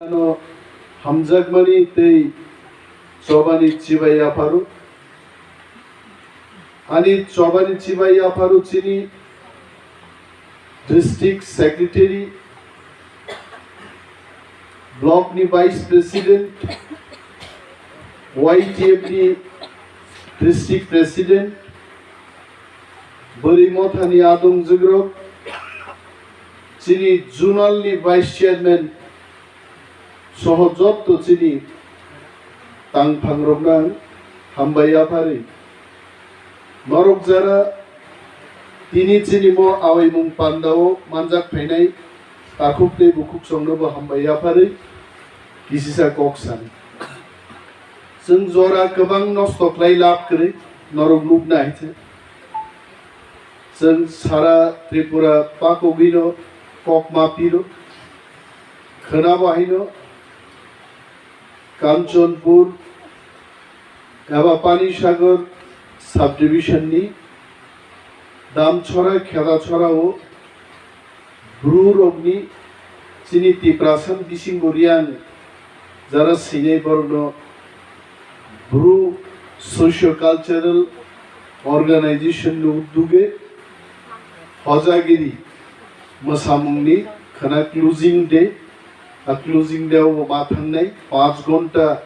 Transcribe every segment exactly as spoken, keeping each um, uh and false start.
Ano hamjakmani tei chobani chibai yapharo. Ani chobani chibai yapharo chini district secretary, block ni vice president, Y T F ni district president, Bwrwi Mothani adong jugrok, chini zonal ni vice chairman, soho jotto chini tangphangrokno ang hambai yapharwi. Norok jara tini chini mo awaimung pandao manjak phainai takhuk tei bukhuk songnobo hambai yapharwi kisisa kok sani. Chwng jora kwbang nosto khlai lab kwrwi norok nukna hai se. Chwng sara Tripura pakogwino kok ma piro. Khwnabo haino Kanchanpur eba Panisagar subdivision ni Damchora Khedachora o Bru rokni chini Tiprasa bisingo Riang jara sinai borokno Bru Socio Cultural Organization ni uduge hojagiri mwsamungni khwna closing day. A closing day o ma thangnai, panch ghonta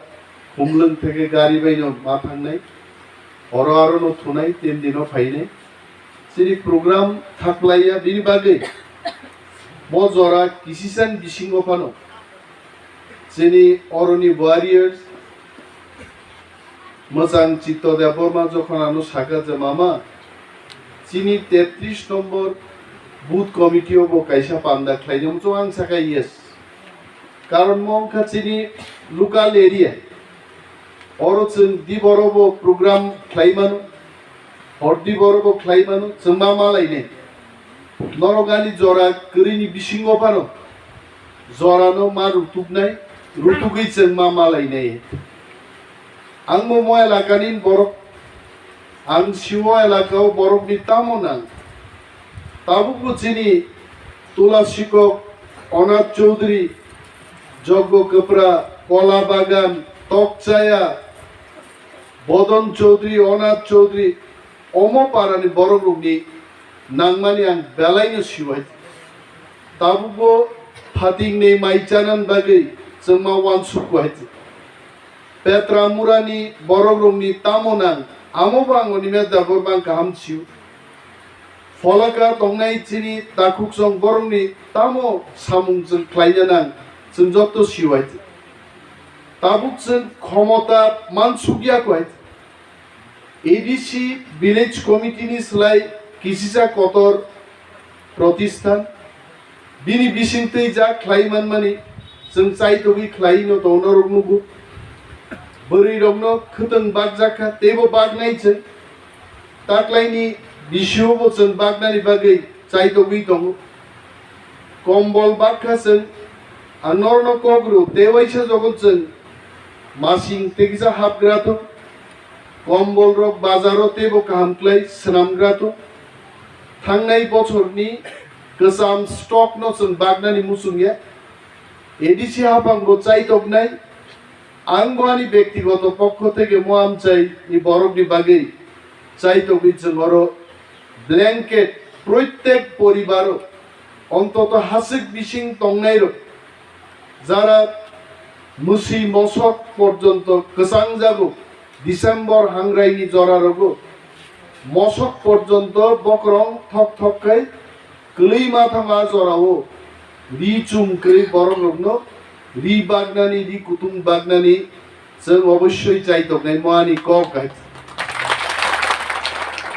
Khumlwng theke gari baino ma thangnai, oro aro no thunai, tin dino phainai. Chini program thaklaiya bini bagwi mo jora kisisani bisingo phano chini oroni warriors Mwchang Chitto Debbarma jokhon ano sakha je, "Mama, chini tetris nombor booth committee o bo kaisa panda khlainai," mwchang ang sakha, "Yes." Karon mo wngkha chini local area, oro chwng diboro bo program khlai mano, hor diboro bo khlai mano, chwng ma malainai. Norok ani jora kwrwini bisingo phano jorano ma rutuknai, rutugwi chwng ma malainai. Ang bo mo elakani borok, ang sio elakao borokni tamo nang. Tabukbo chini Tula Sikok, Onath Chowdhury, Joggo Kwpra, Kola Bagan, Tokchaya, Bodon Chowdhury, Onath Chowdhury, omo parani borokrokni nangmani ang belaino siwai. Tabukbo phatingni mai chanani bagwi chwngma uansukku hai. Petra murani borokrokni tamo nang, amobo ang Animesh Debbarma kaham sio. Pholaka tongnai chini takhuksong borokni tamo samung chwng khlaina nang, chwng jotto siwai. Tabuk chwng khomota mansukya kwai. A D C Village Committee ni slai kisisa kotor protisthan. Bini bisingtwi jak khlai manmani chwng chaitogwi khlai no tongo, norok nugo. Bwrwi rokno khwtwng bakjak kha, teibo baknai chwng. Taklaini bisio bo chwng baknani bagwi chaitogwi tongo. Kombol bakha chwng, ang norokno kok rw, tei waisa jogon chwng masing tei kisa hapgra thung. Kombol rok bazaro teibo kaham klai swnamgra thung. Thangnai bochorni kwcham stock no chwng baknani muchungya. A D C hapang bo chaitoknai. Ang bo ani bektigoto pokho theke mo amchai ni borokni bagwi chaitokwi chwng oro blanket proitek poribaro ontoto hasik bising tongnairok jara mwswi mosok porjonto kwchangjago, December hangraini jorarogo mosok porjonto bokrong thok thok khai kwlwi ma thangma jorao ri chum kwrwi borokrokno ri bagnani, ri kutung bagnani chwng obossoi chaitoknai mo ani kok hai.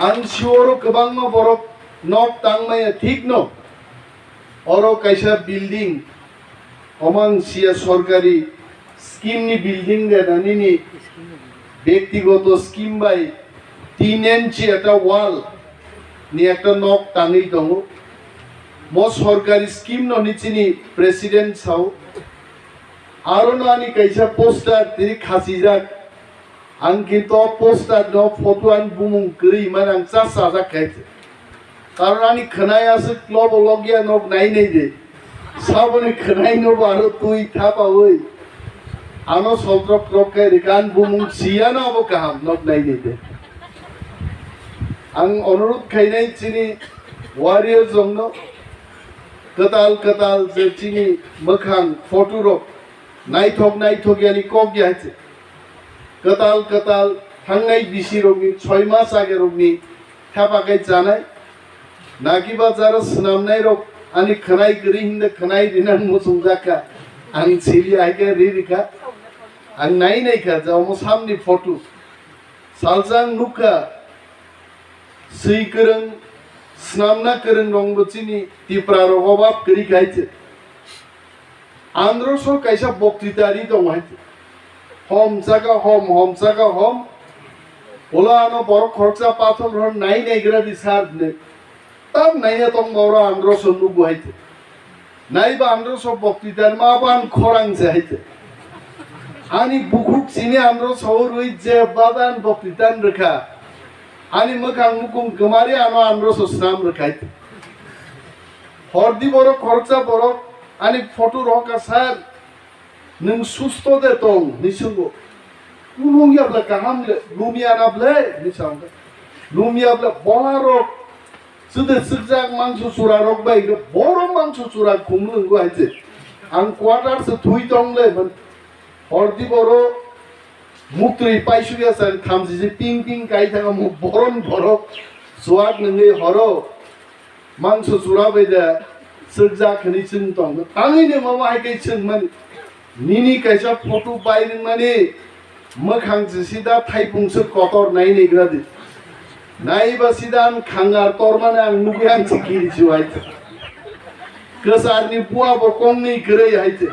Ang sioro kwbangma borok nok tangmaya thikno. Oro kaisa building, omo ang siya sorkari scheme ni building de na nini bektigoto scheme bai tin inchi ekta wall ni ekta nok tangwi tongo. Mo sorkari scheme no ni chini president sao. Aro no ani kaisa poster tini khachijak. Ang kintu o poster no photo ani bumung kwrwi mani ang chas chajak khe. Karon ani khwnai aswk klobo logya nok nai nai de. Saboni khwnaino bo aro twi thapaui. Ano soltrok trok khe rikan bumung siyano abo kaham nok naidi de. Ang onurut khainai chini warriors rokno kwtal kwtal je chini mwkhang photo rok naithok naithok yani kok ya se. Kwtal kwtal thangnai bisi rokni choi mas age rokni thapa kai chanai. Naki ba jara swnamnai rok ani khwnai kwrwi hinda khwnai rinan muchung jakha. Ang sili aika ri rikha. Ang nai nai kha ja omo samni photo. Salsa ang nukha, swi kwrwng, swnamna kwrwng rokbo chini Tipra rok obab kwrwi kha hai se. Androso kaisa boktwita ri tongo hai se. Hom saka hom, hom saka hom. Ulo ano borok khoroksa pathor rok nai naigra di sar hwnwi. Tam naiya tongma oro androso nugo hai se. Naiba androso boktwita ma ban khorang se hai se. Ani bukhuk chini androso rwi je badan boktwita rwkha. Ani mwkhang mukung kwmari ano androso swnam rwkha hai se. Hordi borok khoroksa borok ani photo rohorkha sar. Nwng susto de tong? Hinwi swngo. Kunung ya bwle kaham le, lumya na bwle? Hinwi sa wngkha. Lumya bwle bola rok, chwde chwkjak mangso chura rok bai khe borom mangso chura khum lwngo hai se. Ang quarter se thui tong le, man hordi boro muktwi paisukya sa thamsisi ping ping kai thanga mo borom borok chuak nungwi horo. Mangso chura bai de chwkjak hwnwi chwng tong. Tangwi ni mama hai khe chwng mani. Nini kaisa photo bai rwngmani mwkhang se sida thaipung se kotor nai naigra di. Naiba sida ang khangar tormani ang nugwi ang se kiri chuwai. Kwsarni bua bo kongni kwrwi hai se.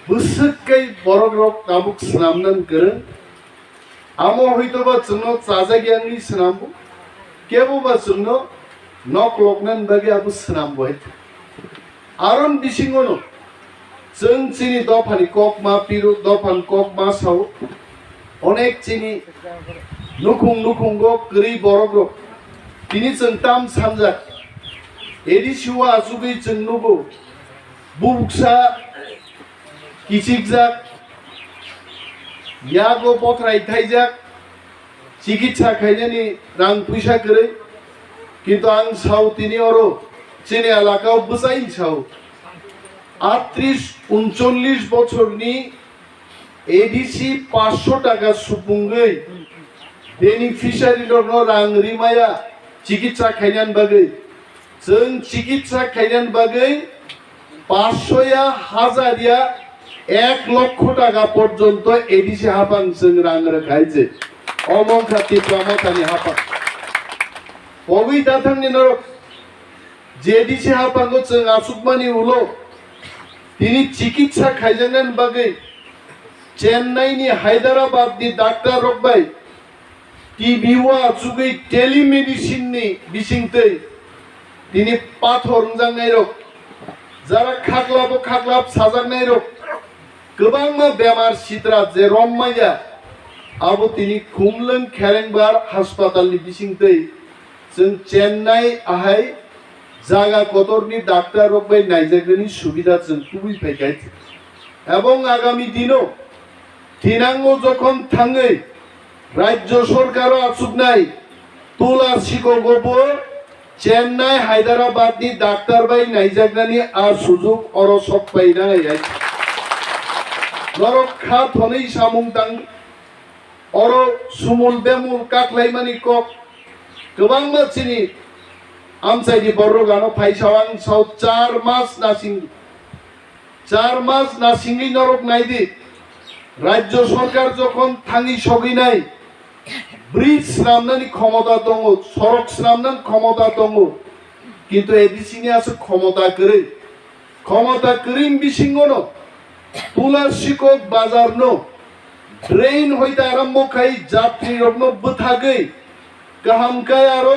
Bwswk kai borok rok tabuk swnamnani kwrwng. Amo hwito ba chwngno chajak ya wngwi swnambo, kebo ba chwngno nok loknani bagwi abo swnambo hai. Aron bisingono chwng chini dophani kok ma piro, dophani kok ma sao. Onek chini nukhung nukhungo kwrwi borok rok. Tini chwng tam samjak. A D C o achugwi chwng nugo. Bubuksa kichikjak, yago bothrai thaijak, chikitsa khainani rang puisa kwrwi. Kintu ang sao tini oro chini elakao bwchaini sao. Atris uncholish bochorni A D C paanch sho taka supungwi beneficiary rokno rang rimaya chikitsa khainani bagwi. Chwng chikitsa khainani bagwi paanch sho ya, hajar ya, ek lokho taka porjonto A D C haphang chwng rang rwkhai je. Omo wngkha Tipra Mothani haphang. Pogwi dathangni norok je A D C haphango chwng achukmani ulo tini chikitsa khaijaknani bagwi Chennai ni, Hyderabad ni doctor rok bai T V o achugwi telemedicine ni bisingtwi tini pathor wngjaknairok, jara khaklabo khaklap sajaknairok, kwbangma bemar sitra je rom manya, abo tini Khumlwng Kherengbar haspatal ni bisingtwi chwng Chennai ahai jaga kotorni doctor rok bai naijaknani subida chwng tubui phaikha. Ebong agami dino thinango jokhon thangwi rajyo sorkaro achuknai tula sikogo bo Chennai, Hyderabad ni doctor bai naijaknani a sujuk oro sok painai hai. Norok kha thonwi samung tang oro sumul bemul kaklaimani kok kwbangma chini amchaini borok ano phaisa ang sao char mas nasing Char mas nasingwi norok naidi, rajyo sorkar jokhon thangwi sogwinai, bridge swnamnani khomota tongo, sorok swnamnani khomota tongo, kintu A D C ni aswk khomota kwrwi. Khomota kwrwini bisingono Tula Sikok bazarno drain hoite arombo khai jatrirokno bwthagwi kaham khe aro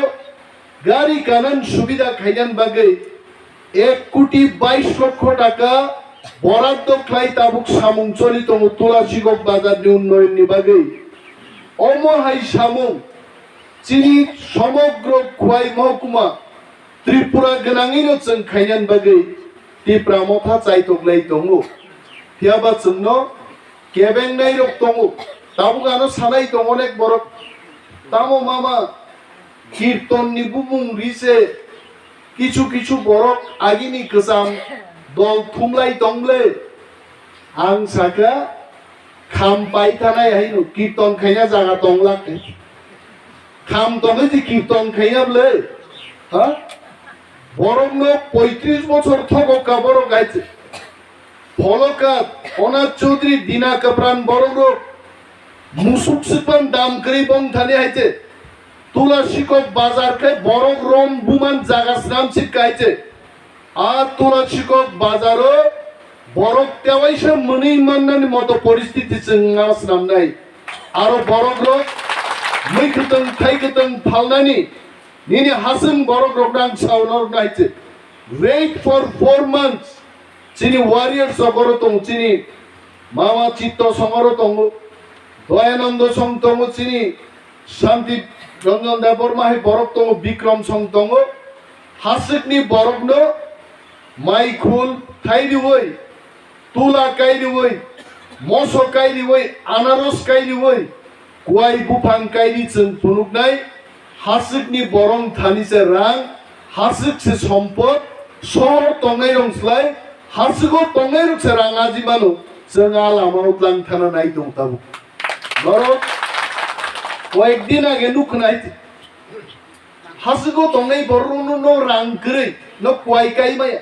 gari ganan subida khainani bagwi ek koti bais lokho taka boraddo khlai tabuk samung choli tongo Tula Sikok bazarni unnayonni bagwi. Omo hai samung chini somogro Khowai mohokuma Tripura gwnangwino chwng khainani bagwi Tipra Motha chaitoklai tongo. Phiyaba chwngno kebengnai rok tongo. Tabuk ano sanai tongo onek borok. Tamo mama kirton ni bumung ri se kichu kichu borok agini kwcham dol thumlai tongle. Ang saka kham pai thanai haino kirton khaina jaga tonglak. Kham tongwi di kirton khaina ble. Ha? Borokno poitris bochor thogo ka borok gaite. Pholokat, Onath Chaudhary, Dina Kapran borok rok musuk sipan dam kwrwi bong thani haite. Tula Sikok bazar khe borok rom buman jaga snam sik kaite. A Tula Sikok bazaro borok tewaisa mwnwi mannani moto poristiti chwng ma snamnai. Aro borok rok mwi kwtwng thai kwtwng phalnani nini hasing borok rok nang sao norok nai che. Wait for four months. Chini warriors sokoro tongo, chini Mama Chitto songoro tongo, Doyanando song tongo, chini Shanti Ranjan Debbarma hai borok tongo, Bikram song tongo. Haswkni borokno maikhul thai riwi, tula kai riwi, moso kai riwi, anaros kai riwi, kuai buphang kai ri chwng phunuknai. Haswkni borong thani se rang, haswk se sompot, sohor tongnai rong slai, haswko tongnai rok se rang aji mano, chwng a lama o tlang thana nai tong tabuk. Norok koyek din age nuk nai. Haswko tongnai borokno no rang kwrwi, no kuai kai maya.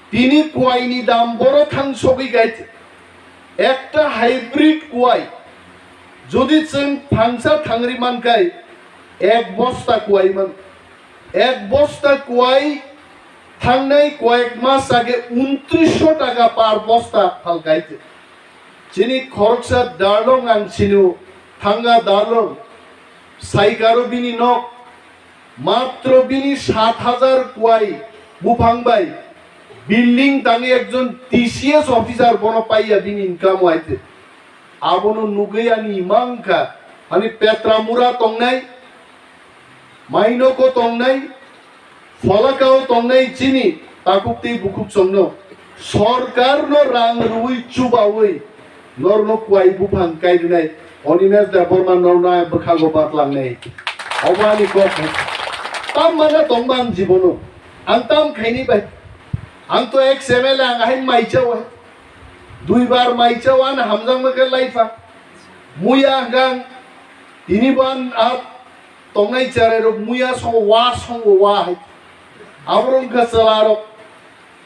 Tini kuaini dam boro thang sogwi gai. Ekta hybrid kuai. Jodi chwng thangsa thangri mankai, ek bosta kuai man. Ek bosta kuai thangnai koyek mas age untrisho taka par bosta phal gai. Chini khoroksa darlong ang sinu, thanga darlong, saikaro bini nok, matro bini sat hajar kuai buphang bai building tangwi ekjon T C S officer bono paiya bini income waite. Abono nugwi ani ima wngkha, ani Petra mura tongnai, Mainoko tongnai, Pholakao tongnai chini takhuk tei bukhuk chongno sorkarno rang rwui chubaui norno kuai buphang kai rwnai Animesh Debbarma norno bwkhago batlangnai. Obo ani kok hai. Tam mana tongma ang jibono. Ang tam khaini bai. Ang to ex M L A ang hai maichao hai. Duibar maichao ano hamjakma khe laifa. Muya hwnkha ang tini bo ang a tongnai cherai rok muya songo wa songo wa hai. Aborok wngkha chwla rok.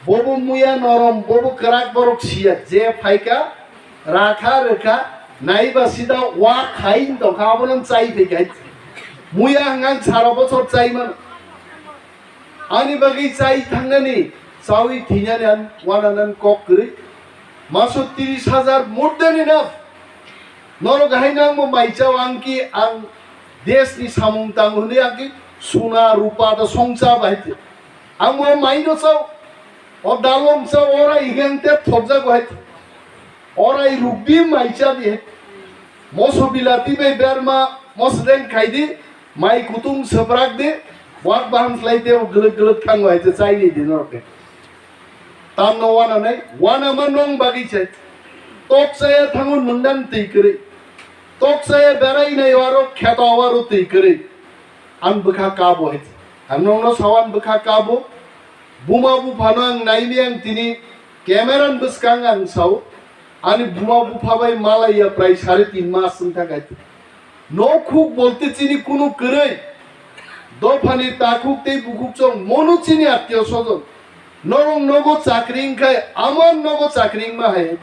Bobo muya norom, bobo kwrak borok siya. Je phaikha, rakha rwkha, naiba sida wa khai wng tongkha, abono chai phaikha. Muya hwnkha ang sara bochor chai mano. Ani bagwi chai thangnani, chaui thwinani ang wananan kok kwrwi. Maso tris hajar more than enough. Norok hai nangbo mai chao ang ki ang desni samung tang hwnwi ang ki suna rupa da songcha bai te. Ang bo mai no chao. O dalong chao ora igeng te thokjak bai te. Ora i rukdi mai cha di. Moso bilati bai berma mosdeng khai di. Mai kutung seprak de, buat baham slai de, o gelek gelek thang wai je chai ni din rok de. Tam no wana nai, wana ma nong bagi chai. Tok chaya thango nundan tei kere. Tok chaya berai nai waro kheto waro tei kere. An bwkha kabo hai. An nong no sawan bwkha kabo. Buma buphano ang naini ang tini camera ni bwskang ang sao. Ani buma bupha bai malaiya prai sare tin mas wng thang hai. Nokhuk bolte chini kunu kwrwi. Dophani takhuk tei bukhuk chong mono chini attiyo sojon. Norong nogo chakri wngkhai, amon nogo chakri wngma hai.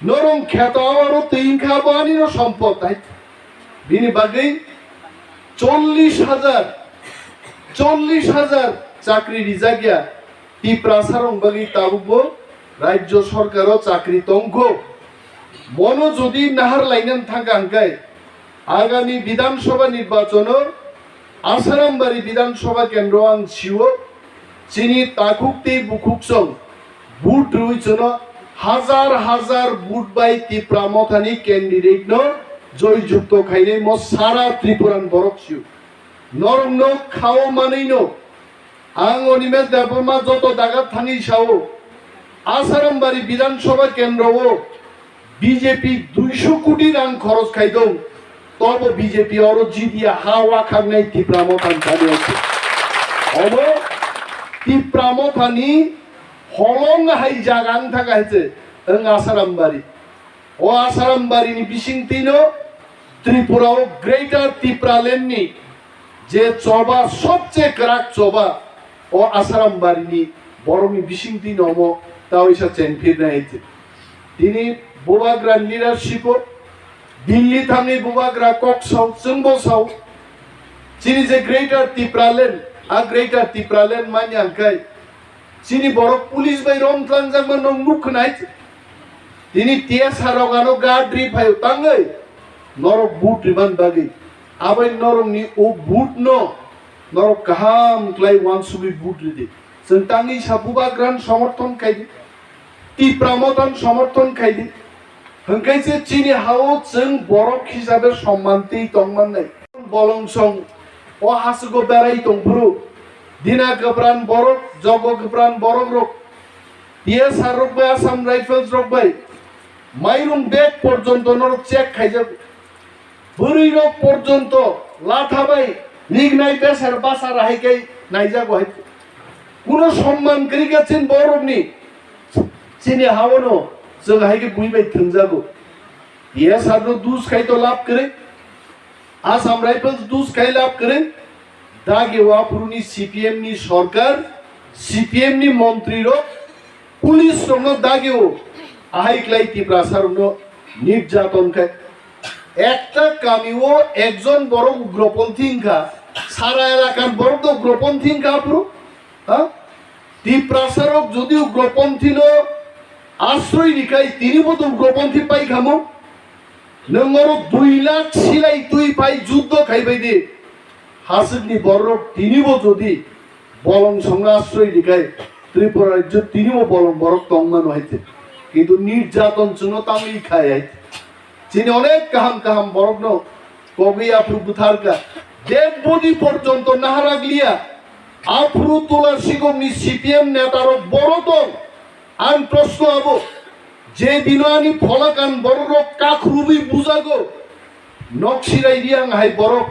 Norong kheto awaro twi wngkha abo anino sompot hai. Bini bagwi chollish hajar, chollish hajar chakri rijak ya. Tiprasa rok bagwi tabukbo rajyo sorkaro chakri tongkho. Mono jodi nahar lainani thangkha hwnkhe, agami Bidhan Sabha nirbachono Asarambari Bidhan Sabha kendro ang sio, chini takhuk tei bukhuk song vote rwi chono hajar hajar vote bai Tipra Mothani candidate no joy jukto khainai mo sara Tripuran borok sio. Norokno khao manwino Ang Animesh Debbarma joto daga thangwi sao, Asarambari Bidhan Sabha kendro o B J P duisho koti rang khoros khaidong, tobo B J P oro jidia ha wakhaknai Tipra Motha ni thani ase. Obo Tipra Motha ni holong hai jaga wng thaka hai se wng Asarambari. O Asarambari ni bisingtwi no Tripura o Greater Tipraland ni je choba, sobche kwrak choba, o Asarambari ni borok ni bisingtwi no omo ta oisa chengphirnai hai se. Tini bubagra leadership o Delhi thangwi bubagra kok sao, chwngbo sao. Chini je Greater Tipraland, a Greater Tipraland manya hwnkhe chini borok police bai romtlangjak ma nwng nuk khwnai. Tini T S R rok ano guard ri phaio tangwi norok vote riman bagwi. Abai norokni o vote no norok kaham khlai wansugwi vote ridi. Chwng tangwi sa bubagrano somorthon khaidi, Tipra Mothano somorthon khaidi. Hwnkhe se chini hao chwng borok hisabe somman twi tongmannai. Bolongsong o hasiko berai tongphuru, Dina kwpran borok, Jogo kwpran borok rok, T S R rok bai, Assam Rifles rok bai, mairung bag porjonto norok check khaijago. Bwrwi rok porjonto latha bai niknai besar basar hai khe naijago hai. Kuno somman kwrwi kha chini borokni, chini haono chwng hai khe bui bai thwngjago. T S R no dus khai to lab kwrwi, Assam Rifles dus khai lab kwrwi, dagi waphuruni C P M ni sorkar, C P M ni montri rok, police rokno dagio ahai klai Tiprasa rokno nirjaton khai. Ekta kamio ekjon borok ugroponthi wngkha, sara elakar borok to ugroponthi wngkha aphuru, ha? Tiprasa rok jodi ugroponthino asroi rikhai, tinibo to ugroponthi paikhamo. Nwng oro dui lakh silai twi phai juddo khaibai di. Haswkni borok tinibo jodi bolong songra asroi rikhai, Tripura rajyo tinibo bolong borok tongmano hai se. Kintu nirjaton chwngno tangwi khai hai. Chini onek kaham kaham borokno kogwi aphuru butharkha. Dead body porjonto naharaglia. Aphuru Tula Sigomni C P M netarok boro tong. Ang proshno abo, je dino ani pholakan bororok kakhruwi bujago, noksirai riang hai borok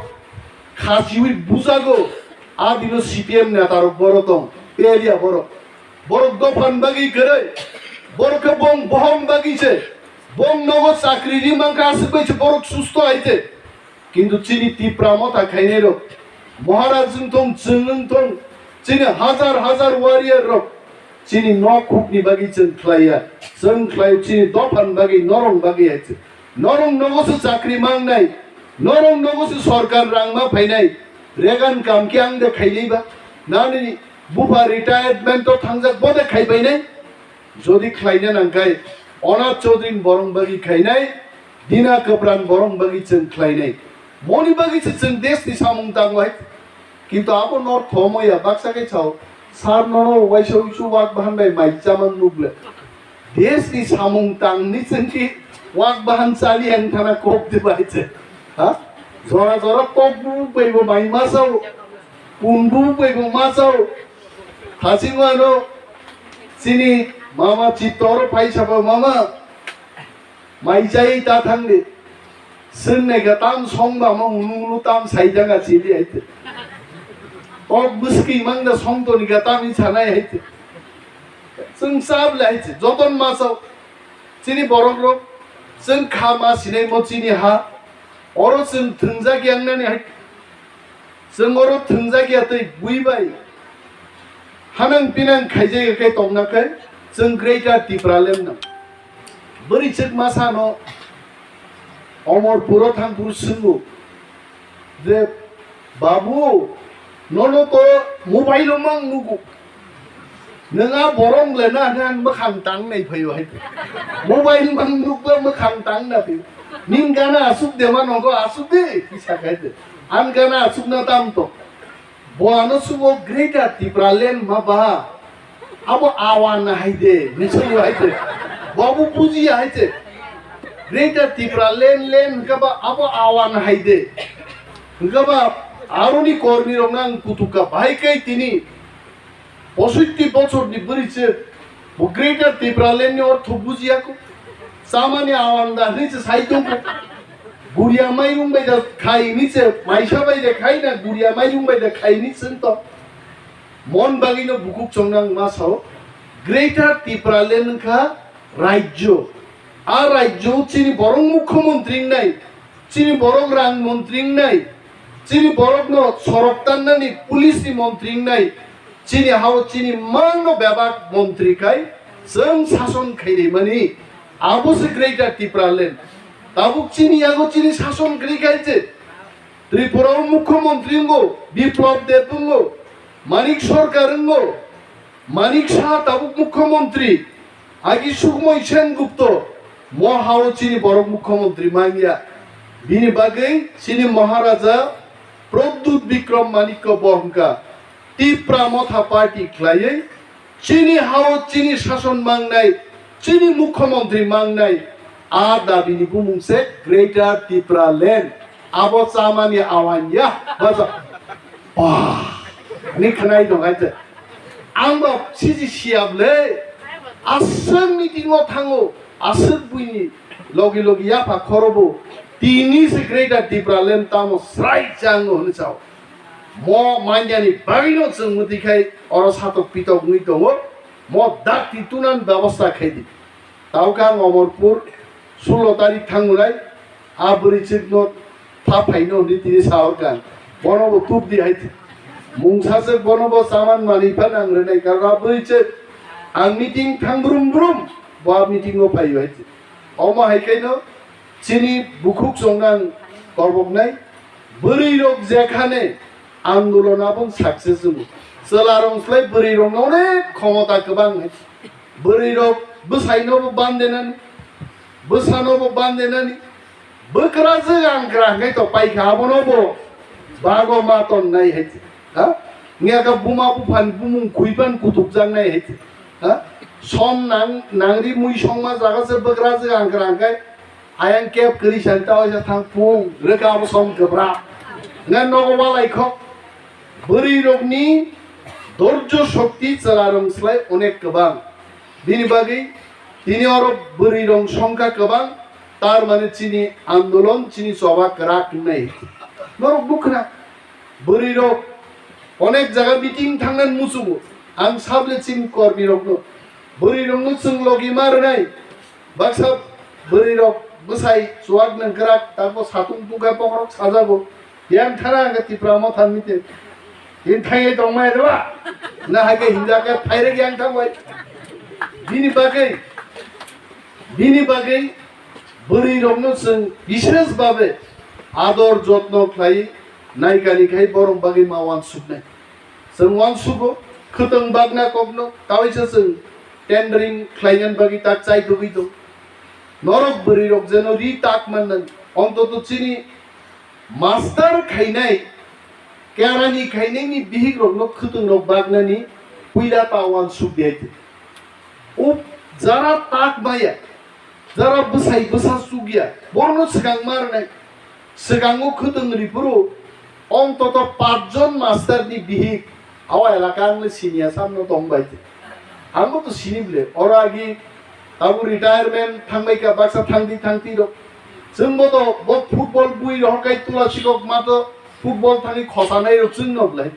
khasiwi bujago, a dino C P M netarok boro tong, pelia borok. Borok dophan bagwi kwrwi, borok khe bong bohong bagwi se, bong nogo chakri ri mankha aswk bai se borok susto hai se. Kintu chini Tipra Motha khainai rok, Maharaj wng thung, chwng wng thung, chini hajar hajar warrior rok chini nok hukni bagwi chwng khlaiya, chwng khlai chini dophani bagwi, norong bagwi hai se. Norong nogo se chakri mangnai, norong nogo se sorkar rang ma phainai, Regan kam khe ang de khainai ba, nani bupha retirement o thangjak bo de khaibainai, jodi khlaina nangkhai, Onat Chaudhary borong bagwi khainai, Dina kwpran borong bagwi chwng khlainai. Moni bagwi se chwng desh ni samung tango hai. Kintu abo no thomo ya baksa khe chao. Sar no no waisa uisu wak bahan bai mai chamang nugle. Desh ni samung tang ni chwng ki wak bahan chali ang thana kok de bai se. Ha? Jora jora kok bu bai bo mai ma sao. Pun bu bai bo ma sao. Thasing wano chini mama chitor pai sabo mama. Mai chai ta thangdi. Swngnai kha tam song ba ma unu unu tam sai janga chili aite. Kok bwskwi mang da song toni kha tam i sanai aite. Chwng chap le aite. Joton ma sao. Chini borok rok. Chwng kha ma sinai mo chini ha. Oro chwng thwngjak yang nani hai. Chwng oro thwngjak ya twi bui bai. Hanang pinang khaijak ya khe tongna khe chwng Greater Tipraland no. Bwrwi chwk masa no Omorpuro thangphuru swngo je, "Babu, nono to mobile o mang nugo. Nwng a borong le na hwnwi ang mwkhang tang nai phaio hai. Mobile mang nukba mwkhang tang na phaio. Ning gana asuk de ma nogo asuk de," kisa khai de. Ang gana asuk na tam to. Bo ano subo Greater Tipraland ma ba. Abo awan hai de, misal hai de. Bo abo buji hai de. Greater Tipraland, land hwnkha ba abo awan hai de. Hwnkha ba aroni kormi rok nang kutuka bahai kai tini. Posotti bochorni bwrwi se bo Greater Tipraland ni ortho bujiya ko. Chamani awanda hwnwi se sai tongo. Guria mairung bai da khai hwnwi se maisa bai da khai na guria mairung bai da khai hwnwi se to. Mon bagwino bukhuk chongnang ma sao. Greater Tipraland wngkha rajyo. A rajyo chini borok mukhyamantri wngnai, chini borok rang mantri wngnai, chini borokno sorok tannani police ni mantri wngnai, chini hao chini mangno bebak mantri khai chwng sason khairwi mani. Abo se Greater Tipraland. Tabuk chini yago chini sason kwrwi khai je Tripura o mukhyamantri wngo, Biplab Deb wngo, Manik Sarkar wngo, Manik Saha tabuk mukhyamantri, agi Sukhmoy Sengupta, mo hao chini borok mukhyamantri manya. Bini bagwi chini Maharaja Pradyut Bikram Manikya bo hwnkha Tipra Motha Party khlaiwi chini hao chini sason mangnai, chini mukhyamantri mangnai, a dabini bumung se Greater Tipraland. Abo chamani awanya. Bacha. Bah. Ni khnai dong ai te. Ang ba siji siap le. Aswk meeting o thango, aswk buini logi logi yapha khorobo. Tini se Greater Tipraland tamo srai chango hwnwi sao. Mo manyani bagwino chwng mwtwi khai oro satok pitok wngwi tongo. Mo dakti tunani bebosta khai di. Tao khe ang Omorpur sullo tarik thangnai, a bwrwi chwkno tha phaino hwnwi tini sa hor kha. Bono bo tup di hai. Mungsa chwk bono bo chaman manwi phano ang rwnai, karon a bwrwi chwk ang meeting thang brum brum, bo a meeting o phaio hai. Omo hai khe no chini bukhuk chongnang korboknai bwrwi rok jekhane andolon abong success wngo. Chwla rok slai bwrwi rok no onek khomota kwbang hai. Bwrwi rok bwsai no bo bandenani, bwsa no bo bandenani, bwkra jwk ang kwra hwnkhe to paikha abono bo bago ma tonnai hai. Ha? Wngya kha buma buphani bumung khuipan kutukjaknai hai. Ha? Som nang, nangri mui songma jaga se bwkra jwk ang kwra hwnkhe ayang kep kwrwi sani ta waisa thang pung rwkha abo som kwbra. Nga nogo walai kho. Bwrwi rokni dorjo shokti chwla rok slai onek kwbang. Bini bagwi tini oro bwrwi rok songkha kwbang, tar mane chini andolon, chini choba kwrak wngnai. Norok bwkhwna. Bwrwi rok onek jaga meeting thangnani muchungo. Ang sable chini kormi rokno, bwrwi rokno chwng logi ma rwnai. Baksa bwrwi rok bwsai chuwak nwng kwrak, tabo satung tungkha bokhorok sajago. Yang thana ang Tipra Motha meeting. Yang thangwi tongmai rwa. Na hai khe hinja khe phairek yang thangbai. Bini bagwi, bini bagwi bwrwi rokno chwng bishes babe ador jotno khlai naikani khai borok bagwi ma wansuknai. Chwng wansukgo, khwtwng bagna kokno kawaisa chwng tendering khlainani bagwi tak chaithogwi tong. Norok bwrwi rok jeno ri tak mannani, ontoto chini master khainai, kerani khainaini bihik rokno khwtwng rok bagnani puila ta wansuk di hai. Up jara tak maya, jara bwsai bwsa chukya, borokno swkang ma rwnai. Swkango khwtwng riphuru ontoto pachjon master ni bihik, awa elaka ang le siniya samno tong bai. Ang bo to sini ble, oro agi abo retirement thangbai ka baksa thangdi thangti rok. Chwng bo to bo football bui rohor kai tula sikok ma to football thani khosanai rok chwng no ble.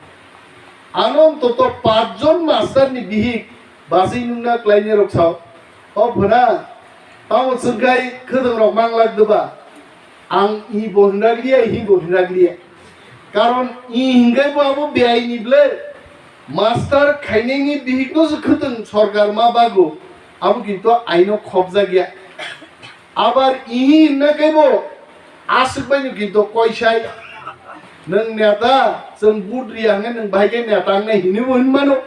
Ano ontoto pachjon master ni bihik basi nungna klaini rok sao. O phwna, tamo chwngkai khwtwng rok manglak dwba. Ang i bo hwnrak liya, hi bo hwnrak liya. Karon i hwnkai bo abo biyai ni ble. Master khainai ni bihik no se khwtwng sorkar ma bago. Abo kintu aino khopjak ya. Abar ihi hinna khe bo aswk bai no kintu koisai. Nwng neta, chwng vote riya hwnwi nwng bahai khe neta wngnai hinwi bo hinmano.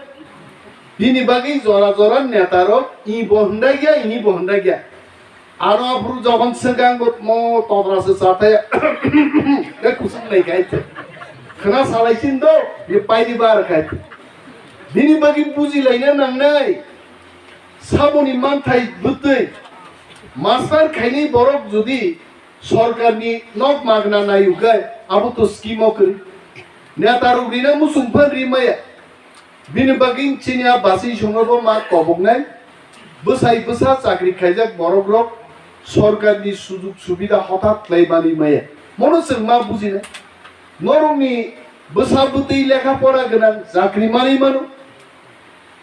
Bini bagwi jora jora neta rok i bo hwnda gya, ini bo hwnda gya. Aro aphuru jokhon swkang bo mo totra se chathai khe kusuk nai khai. Khna salai sin do, ye paidi bar khai. Bini bagwi buji laina nangnai. Saboni manthai bwtwi master khainai borok jodi sorkarni nok magna naiyo khe abo to scheme o kwrwi. Neta rok rina muchung phan ri maya. Bini bagwi chini a basi songo bo ma koboknai, bwsai bwsa chakri khaijak borok rok sorkar ni sujuk subida hothat khlai mani maya. Mono chwng ma bujinai. Norokni bwsa bwtwi lekha pora gwnang chakri manwi mano.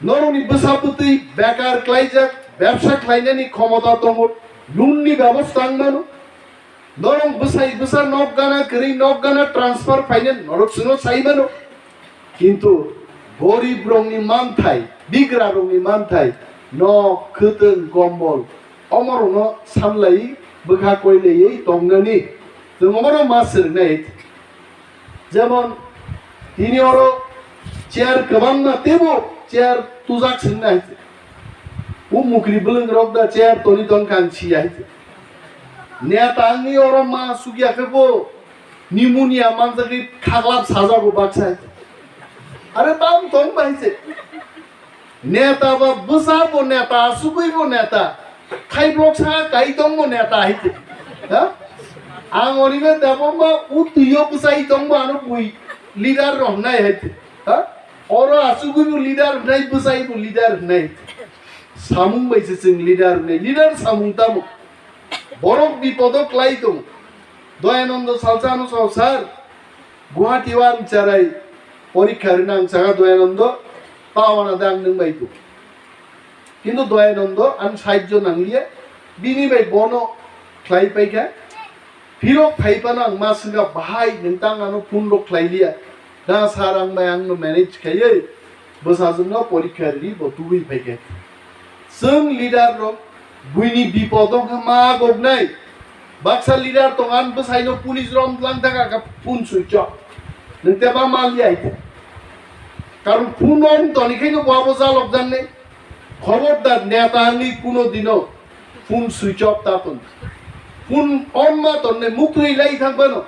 Norokni bwsa bwtwi bekar khlaijak, bebsa khlainani khomota tongo, loan ni bebosta wng mano. Norok bwsai bwsa nok gana kwrwi nok gana transfer phainani norok chwngno sai mano. Kintu gorib rokni manthai, bigra rokni manthai, nok, khwtwng, kombol, omorokno sanlaiwi bwkha koilaiwi tongnani chwng omorok ma swrwngnai. Jemon tini oro chair kwbangma teibo chair tujak swrwngnai. O mukri bwlwng rok da chair toni tongkha ang siya. Neta wngwi oro ma sukya khe bo pneumonia manjagwi khaglap sajago baksa. Are tam tong bai se. Neta ba bwsa bo neta, asugwi bo neta. Khaiblok sa kai tong bo neta hai se. Ha? Ang onibe debo ma utwiyo bwsai tong bo ano bui leader rohnai hai se. Ha? Oro asugwi bo leader hnai, bwsai bo leader hnai. Samung bai se chwng leader hnai. Leader samung tamo. Borok bipodo klai tong. Doyanando salsa ano sao sir. Guwahati o ang charai porikha rina ang chaga Doyanando pawana da ang nwng bai tong. Kintu Doyanando ang sahajjo nangliya. Bini bai bono khlai paikha. Phirok phai phano ang ma swngkha, "Bahai, nwng tang ano phone rok khlai liya." "Na sir, ang bai ang no manage khaiwi bwsajwk no porikha rwi bo tubui phaikha." Chwng leader rok buini bipod wngkha ma goknai. Baksa leader tong, ang bwsai no police rom lang thaka kha phone switch off. Nwng teba ma liya hai khe. Karon phone on toni khe no bo abo jalok jangnai. Khobordar neta wngwi kuno dino phone switch off ta ton. Phone on ma tonne muktwi lai thang bano.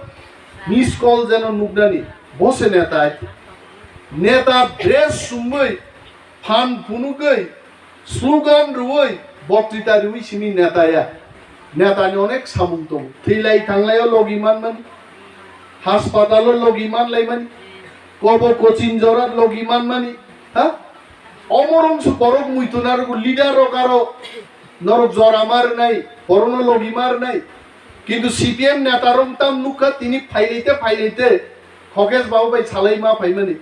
Miss call jeno nuknani. Bo se neta ai. Neta dress sumui phan phunugwi slogan rwui boktita rwui simi neta ya. Netani onek samung tongo. Thwilai thanglai o logi manmani. Haspatalo logi manlaimani. Kobo coaching jora logi manmani. Ha? Omorong su borok muitu narugo leader rok aro norok jora ma rwnai, borokno logi ma rwnai. Kintu C P M neta rok tam nukha tini phailai te phailai te Khokesh babu bai salai ma phaimani.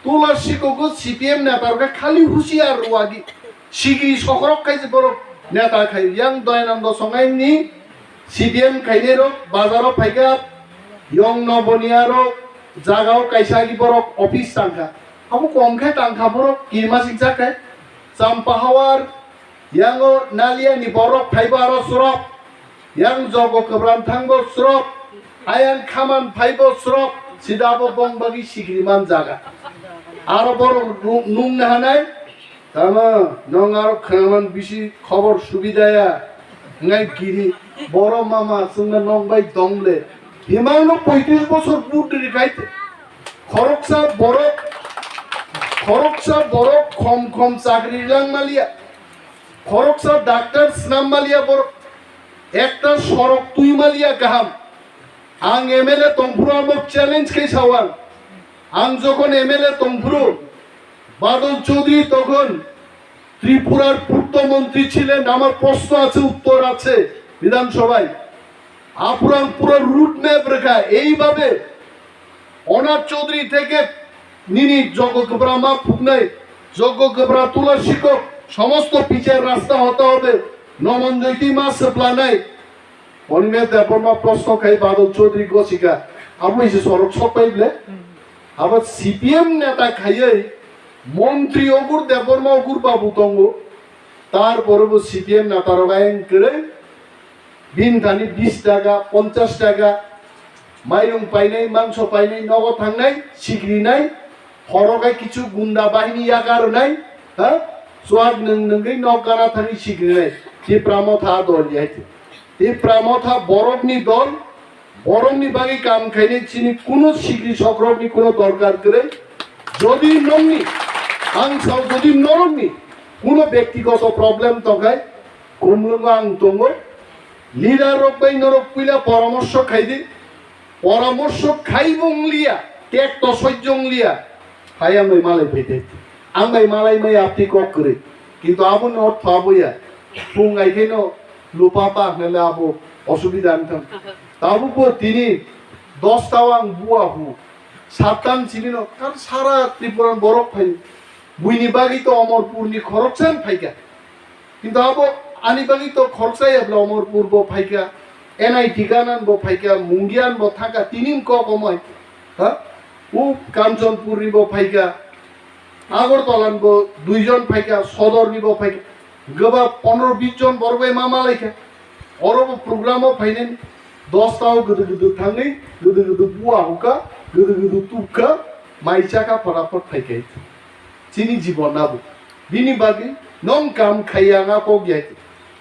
Tula sikogo C P M neta rok khali husiar rwagi. Sigi sokrok khai borok neta khai yang Doyanando Songai ni C P M khainai rok bazaro phaikha, yong Noboniya rok jagao kaisa agi borok office tangkha. Abo kom khe tangkha borok kirmasik jak khe. Champahawar, yango Naliya ni borok phaibo aro surok. Yang Jogo Kwbran thangbo surok. Ayang Khaman phaibo surok. Sida abo bong bagi sigriman jaga. Aro borok nu-, nung nahanai. Tamo, nong aro khwnaman bisi khobor subidaya. Ngai giri, boro mama, chwngno nong bai dong le. Himangno poitris bosor but rikhaite. Khoroksa borok, khoroksa borok khom khom chakri lang maliya. Khoroksa doctor snam maliya borok. Ekta sorok twi maliya kaham. Ang M L A tongphuru amo challenge khe sawang. Ang jokhon M L A tongphuru, Badal Chaudhary tokhon Tripurar purto montri chilen, amar proshno ache, uttor ache bidhan sabhay. Aphuru ang puro road map rekha, eibabe Onar Chaudhary theke nini Jogo Kwbra ma phuknai, Jogo Kwbra tula sikok, somosto pichar rasta hota hobe, Noman Jyoti ma swplanai. Onime Debbarma proshno khai Badal Chaudhary gosika, abo ise sorok sok pai ble. Abo C P M neta khaiwi montri ogur Debbarma ogur babu tongo, tar pore bo C P M neta rok ayang kwrwi. Bini thani bis taka, ponchas taka, mairung painai, mangso painai, nogo thangnai, sikrinai, horo khe kichu gunda bahini yakar rwnai, ha? Chuak nwng nwngwi nok gana thangwi sikrinai. Tipra Motha dol ya hai. Tipra Motha borokni dol, borokni bagwi kam khainai chini kuno sikri sokrokni kuno dorkar kwrwi. Jodi nongni, ang sao jodi norokni kuno bektigoto problem tongkhai, Kumlungo ang tongo. Leader rok bai norok puila poramorso khai di. Poramorso khai bo wng liya, tek to sojjo wng liya. Phai ang bai malai phai thai. Ang bai malai mai apti kok kwrwi. Kintu abo no thaboya. Phung ai khe no lupa pa hnale abo osubida ang thang. Tabuk bo tini dos ta ang bua hu. Satan chini no kar sara Tripura borok phai. Buini bagwi to Omorpur ni khoroksa phai kha. Kintu abo ani bagwi to khoroksa ya bla Omorpur bo phai kha. N I T kanan bo phai kha, Mungian bo thang kha, tini kok omai. Ha? U Kanchanpur ni bo phai kha. Agartala ni bo dui jon phai kha, Sodor ni bo phai kha. Goba pondro bis jon borok bai ma malai kha. Oro bo program o phainani dos ta o gudu gudu thangwi, gudu gudu bua hukha, gudu gudu tubkha, mai chakha phataphot phai kha. Chini jibon abo. Bini bagwi nong kam khaiya nga kok ya.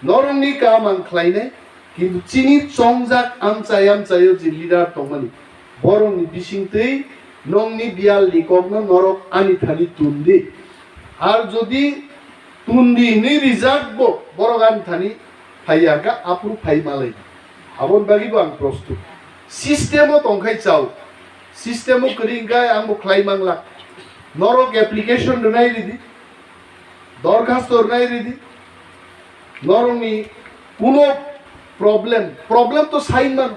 Norokni kam ang khlainai, kintu chini chongjak amchai amchaio je leader tongmani, borokni bisingtwi nongni biyalni kokno norok ani thani tun di. Ar jodi tun di hinwi rijak bo, borok ani thani phaiya kha, aphuru phai malai. Aboni bagwi bo ang prostut. System o tongkhai chao. System o kwrwi hwnkhe ang bo khlai mangla. Norok application rwnai ridi. Dorkhasto rwnai ridi. Norokni kuno problem, problem to sain mano.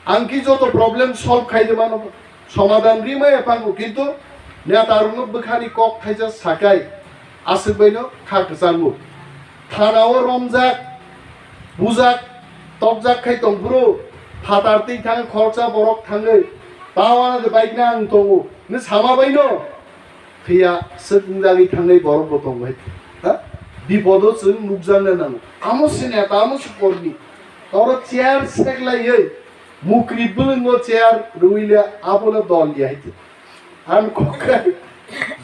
Ang ki joto problem solve khai de mano. Somadan ri maya pango, kintu neta rokno bwkhani kok thaisa sakai aswk baino kha kwchango. Thana o romjak, bujak, tokjak khai tongphuru phatar twi thang khoroksa borok thangwi tawana de bike na ang tongo. Ni sama baino. Phiya swk wngjagwi thangnai borok bo tongo hai. Ha? Bipodo chwng nukjakna nango. Amo se neta, amo se kormi. Oro chair seklaiwi mukri bwlwngo chair rwile abono dol ya hai. Ang kokrai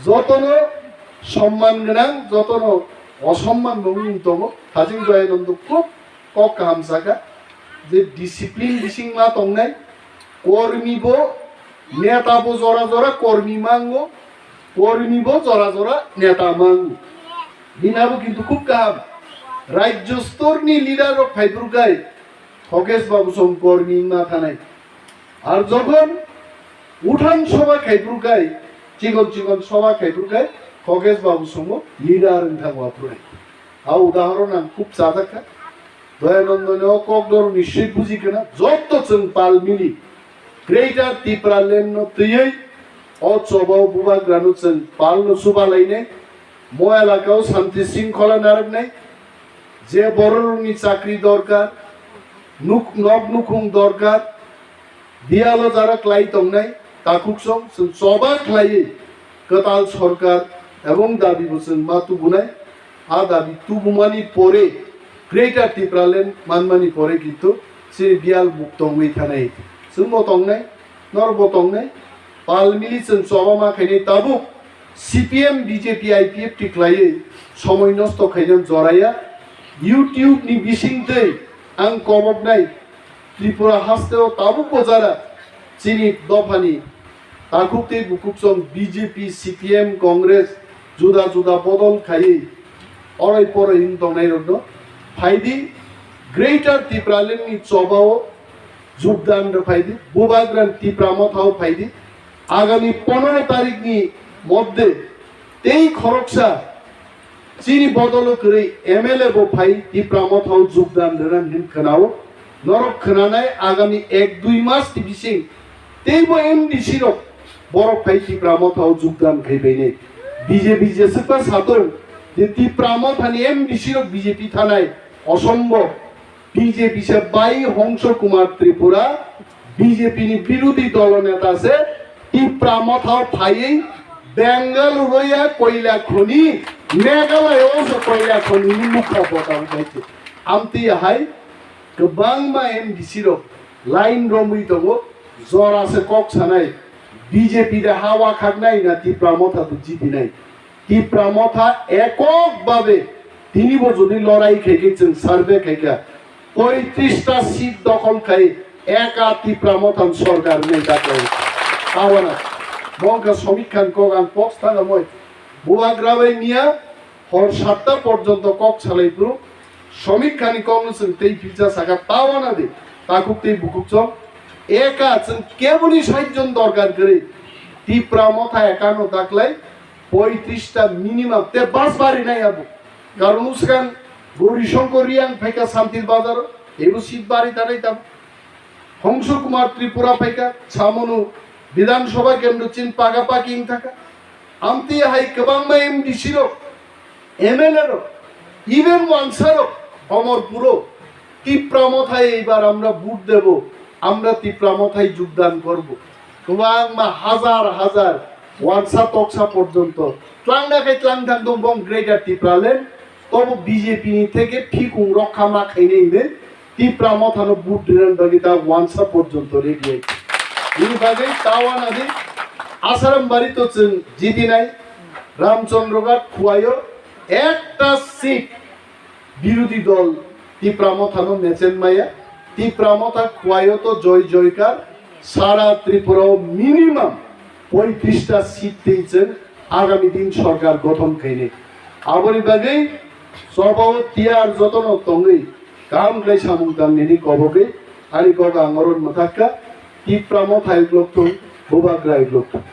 jotono somman gwnang, jotono osomman bo wng tongo. Hajing Joyanando khub kok kaham saka je discipline bising ma tongnai, kormi bo neta bo jora jora kormi mango, kormi bo jora jora neta mango. Bini abo kintu khub kaham. Rajyo stor ni leader rok phaiphuru kai Khokesh Babu song kormi wngma thanai. Ar jokhon uthan soba khaiphuru kai, chikon chikon soba khaiphuru kai, Khokesh Babu songo leader wng thangwa phuru. A udahoron ang khub chajak kha. Doyanandoni o kokdor ni swi buji khna, jotto chwng pal mili Greater Tipraland no twiwi o chobao bubagrano chwng palno chubalainai, mo elakao santi sringkhola narwknai, je bororokni chakri dorkar, nuk-, nok nukhung dorkar, biyalo jara klai tongnai, takhuksong chwng choba khlaiwi kwtal sorkar ebong dabibo chwng ma tubunai. A dabi tubumani pore Greater Tipraland manmani pore kintu chini biyal muk tongwi thanai. Chwngbo tongnai, norokbo tongnai. Pal mili chwng choba ma khainai tabuk C P M, B J P, I P F T khlaiwi somoi nosto khaina joraya. YouTube ni bisingtwi ang koboknai Tripura hasteo tabukbo jara chini dophani takhuk tei bukhuk song B J P, C P M, Congress juda juda bodol khaiwi oroi poroi wng tongnairokno phaidi Greater Tipraland ni chobao jogdan rw phaidi, Bubagra Tipra Mothao phaidi. Agami pondro tarikni moddhe tei khoroksa chini bodolo kwrwi M L A bo phai Tipra Mothao jogdan rwna hin khwnao. Norok khwnanai agami ek dui mas ni bising teibo M D C rok borok phai Tipra Mothao jogdan khai bainai. B J P jeswkba satong je Tipra Mothani M D C rok B J P thanai, osombob. B J P se bai Hongso Kumar Tripura, B J P ni birodhi dolo neta se Tipra Mothao phaiwi Bengaluru ya koila khoni, Meghalaya o se koila khoni ni mukha bota bai se. Amtwi hai kwbangma M D C rok line romwi tongo, jora se kok sanai, B J P de hawa khaknai na Tipra Motha de jibinai. Tipra Motha ekok babe tini bo jodi lorai khai khe chwng survey khai kha, poitrista seat dokhol khai eka Tipra Motha ni sorkar wngnai dakhai. Tawana mongkha Somik Khan kok ang post thana moi. Bubagra bai miya hor satta porjonto kok salai phuru Somik Khan ni kok no chwng tei philsa saka tawana de takhuk tei bukhuk chong. Eka chwng keboni sait jon dorkar kwrwi. Tipra Motha ekano daklai poitrista minimum te bas bari nai abo. Karon uskan Gauri Shankar Reang phaika Santir Bazar ebo seat bari tanai tamo. Hongsu Kumar Tripura phaika samunu Bidhan Sabha kendro chin paga paki wng thaka. Amtwi hai kwbangma M D C rok, M L A rok, even wansa rok, Omorpuro, Tipra Mothai eibar amra vote debo, amra Tipra Mothai jogdan korbo. Kwbangma hazar hazar wansa toksa porjonto tlangna khai tlang thang tong bong Greater Tipraland, tobo B J P ni theke phikung rokha ma khainai hwnwi Tipra Mothano vote rinani bagwi ta wansa porjonto ready ai. Bini bagwi ta wanadi Asarambari to chwng jitinai, Ramchandra Ghat Khowai-o ekta seat birodhi dol Tipra Mothano mechen maya. Tipra Motha Khowai-o to joy joykar, sara Tripura-o minimum poitrista seat twi chwng agami din sorkar gothon khainai. Aboni bagwi chobao tiyar jotono tongwi kaham khlai samung tangnini kobogwi ani kok ang oro mwthakha, Tipra Motha uklok thung, Bubagra uklok thung.